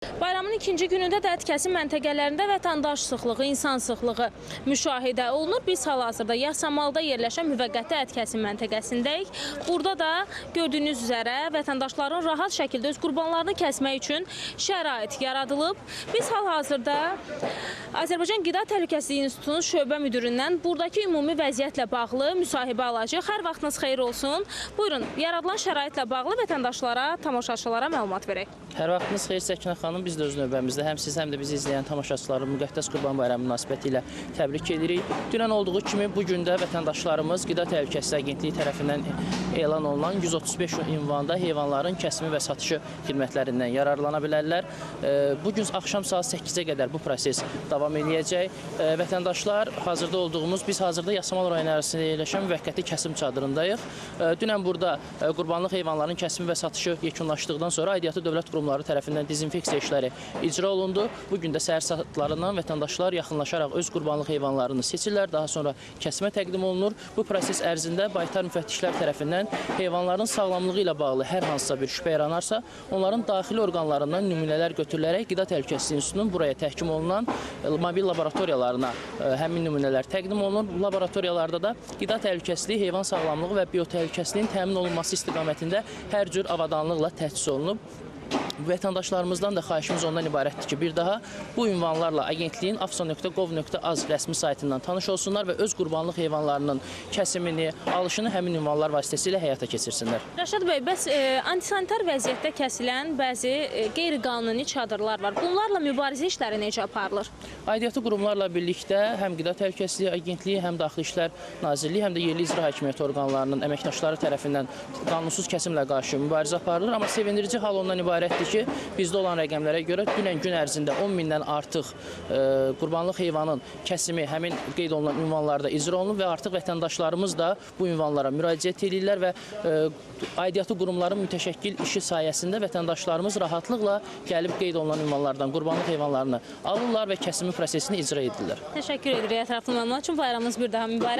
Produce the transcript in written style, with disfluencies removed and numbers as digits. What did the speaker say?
Bayramın ikinci günündə də ət kəsim məntəqələrində vətəndaş sıxlığı, insan sıxlığı müşahidə olunur. Biz hal-hazırda Yasamalda yerləşən müvəqqəti ət kəsim məntəqəsindəyik. Burada da gördüyünüz üzrə vətəndaşların rahat şəkildə öz qurbanlarını kəsmək üçün şərait yaradılıb. Biz hal-hazırda Azərbaycan Qida Təhlükəsizliyi İnstitutunun şöbə müdüründən buradakı ümumi vəziyyətlə bağlı müsahibə alacağıq. Hər vaxtınız xeyir olsun. Buyurun, yaradılan şəraitlə bağlı vətəndaşlara, tamaşaçılara məlumat verək. Hər vaxtınız xeyir Səkinə xanım. Biz də öz növbəmizdə həm siz, həm də bizi izləyən tamaşaçıları müqəddəs Qurban Bayramı münasibəti ilə təbrik edirik. Dünən olduğu kimi bu gün də vətəndaşlarımız Qida Təhlükəsizliyi Agentliyi tərəfindən elan olunan 135 ünvanda heyvanların kəsimi və satışı xidmətlərindən yararlana bilərlər. Bu gün axşam saat 8-ə qədər bu proses davam eləyəcək. Vətəndaşlar hazırda olduğumuz, biz hazırda Yasamal rayonu ərazisində yerləşən müvəqqəti kəsim çadırındayıq. Dünən burada qurbanlıq heyvanların kəsimi və satışı yekunlaşdıqdan sonra aidiyyatı dövlət qurumları tərəfindən dezinfeksiya işləri icra olundu. Bu gün də səhər saatlarından vətəndaşlar yaxınlaşaraq öz qurbanlıq heyvanlarını seçirlər. Daha sonra kəsimə təqdim olunur. Bu proses ərzində baytar müfəttişlər tərəfindən heyvanların sağlamlığı ilə bağlı hər hansısa bir şübhə yaranarsa, onların daxili orqanlarından nümunələr götürülərək Qida Təhlükəsizliyi İnstitutunun buraya təhkim olunan mobil laboratoriyalarına həmin nümunələr təqdim olunur. Bu laboratoriyalarda da qida təhlükəsizliyi, heyvan sağlamlığı və biotəhlükəsizliyin təmin olunması istiqamətində hər cür avadanlıqla təchiz olunub. Vətəndaşlarımızdan da xahişimiz ondan ibarətdir ki, bir daha bu ünvanlarla agentliyin afsa.gov.az rəsmi saytından tanış olsunlar və öz qurbanlıq heyvanlarının kəsimini, alışını həmin ünvanlar vasitəsilə həyata keçirsinlər. Rəşad bəy, bəs antisanitar vəziyyətdə kəsilən bəzi qeyri-qanuni çadırlar var. Bunlarla mübarizə işləri necə aparılır? Aidiyyatı qurumlarla birlikdə həm Qida Təhlükəsizliyi Agentliyi, həm Daxili İşlər Nazirliyi, həm də yerli icra hakimiyyəti orqanlarının əməkdaşları tərəfindən qanunsuz kəsimlə qarşı mübarizə aparılır. Amma sevindirici hal ondan ibarətdir ki, bizdə olan rəqəmlərə görə dünən gün ərzində 10 mindən artıq qurbanlıq heyvanın kəsimi həmin qeyd olunan ünvanlarda icra olunub və artıq vətəndaşlarımız da bu ünvanlara müraciət edirlər və aidiyyatı qurumların mütəşəkkil işi sayəsində vətəndaşlarımız rahatlıqla gəlib qeyd olunan ünvanlardan qurbanlıq heyvanlarını alırlar və kəsimi prosesini icra edirlər. Təşəkkür edirik ətraflı məlumat üçün. Bayramınız bir daha mübarək.